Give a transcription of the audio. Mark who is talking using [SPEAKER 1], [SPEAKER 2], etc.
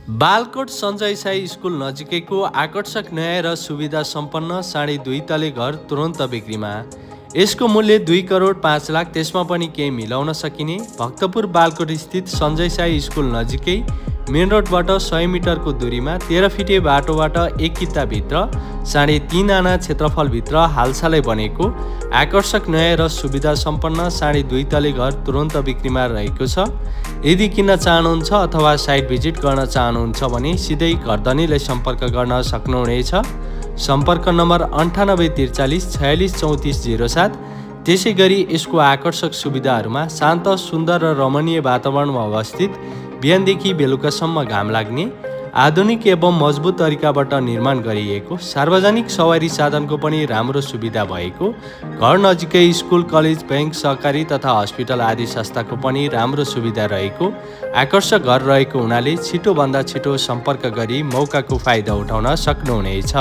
[SPEAKER 1] Balakot Sanjay Sai school नजिकैको आकर्षक नयाँ र सुविधा सम्पन्न 2.5 तले घर तुरन्त बिक्रीमा। यसको मूल्य 2 करोड 5 लाख, त्यसमा पनि केही मिलाउन सकिने। भक्तपुर बालकोट स्थित सञ्जय साई स्कुल नजिकै मेन रोडबाट 100 मिटरको दूरीमा 13 फिटे बाटोबाट 1 किताभित्र 3.5 आना क्षेत्रफलभित्र हालसालै बनेको आकर्षक नयाँ र सुविधा सम्पन्न 2.5 तले घर तुरन्त बिक्रीमा रहेको छ। यदि किन्न चाहनुहुन्छ अथवा साइट भिजिट गर्न चाहनुहुन्छ भने सिधै घरधनीलाई सम्पर्क गर्न सक्नुहुनेछ। सम्पर्क नम्बर 9843 46 34 07। त्यसै गरी यसको आकर्षक सुविधाहरूमा शान्त, सुन्दर र रमणीय वातावरणमा अवस्थित, बिहानदेखि बेलुकासम्म घाम लाग्ने, आधुनिक एवं मजबुत तरिकाबाट निर्माण गरिएको, सार्वजनिक सवारी साधनको पनि राम्रो सुविधा भएको, घर नजिकै स्कुल, कलेज, बैंक, सहकारी तथा हस्पिटल आदि संस्थाको पनि राम्रो सुविधा रहेको आकर्षक घर रहेको हुनाले छिटोभन्दा छिटो सम्पर्क गरी मौकाको फाइदा उठाउन सक्नुहुनेछ।